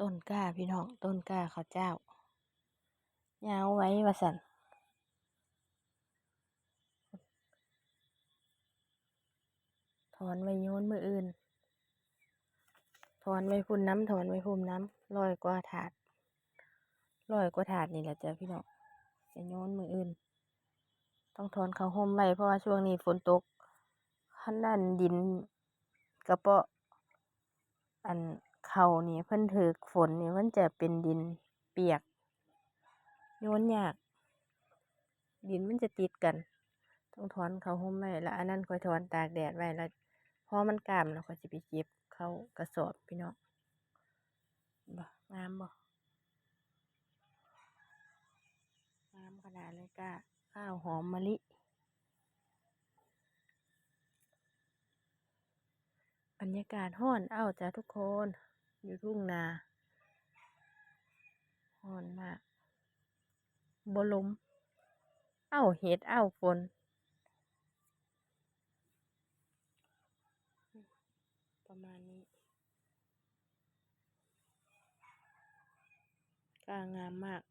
ຕົ້ນກ້າພີ່ນ້ອງ, ຕົ້ນກ້າເຂົ້າເຈົ້າ ຍາວໄວວ່າຊັ້ນ. ຖອນໄວ້ໂຍນມື້ອື່ນ, ຖອນໄວ້ພຸ້ນນຳ, ຖອນໄວ້ພຸ້ນນຳ, ຮ້ອຍກວ່າຖາດ, ຮ້ອຍກວ່າຖາດນີ້ແຫຼະຈ້ະພີ່ນ້ອງ, ຈະໂຍນມື້ອື່ນ. ຕ້ອງຖອນເຂົ້າຮົ່ມໄວ້ ເພາະວ່າຊ່ວງນີ້ຝົນຕົກ, ຄັນນັ້ນດິນກະເປາະ ອັນເຂົ້ານີ້ ເພິ່ນຖືກຝົນນີ້ ມັນຈະເປັນດິນປຽກ ໂຍນຍາກ, ດິນມັນຈະຕິດກັນ. ຕ້ອງຖອນເຂົ້າຮົ່ມໄວ້ ແລ້ວອັນນັ້ນຄ່ອຍຖອນຕາກແດດໄວ້ ແລ້ວພໍມັນກ້າມແລ້ວ ຂ້ອຍຊິໄປເກັບເຂົ້າກະສອບພີ່ນ້ອງ. ເຫັນບໍ່? ງາມບໍ່? ງາມຂະໜາດເລີຍ ກ້າ ກ້າຫອມມະລິ. ບັນຍາກາດຮ້ອນເອົ້າຈ້ະທຸກຄົນ, ຢູ່ທົ່ງນາ ຮ້ອນມາກ, ບໍ່ລົມ ເອົ້າເຫັດ ເອົ້າຝົນ. ປະມານນີ້ ກ້າງາມມາກ.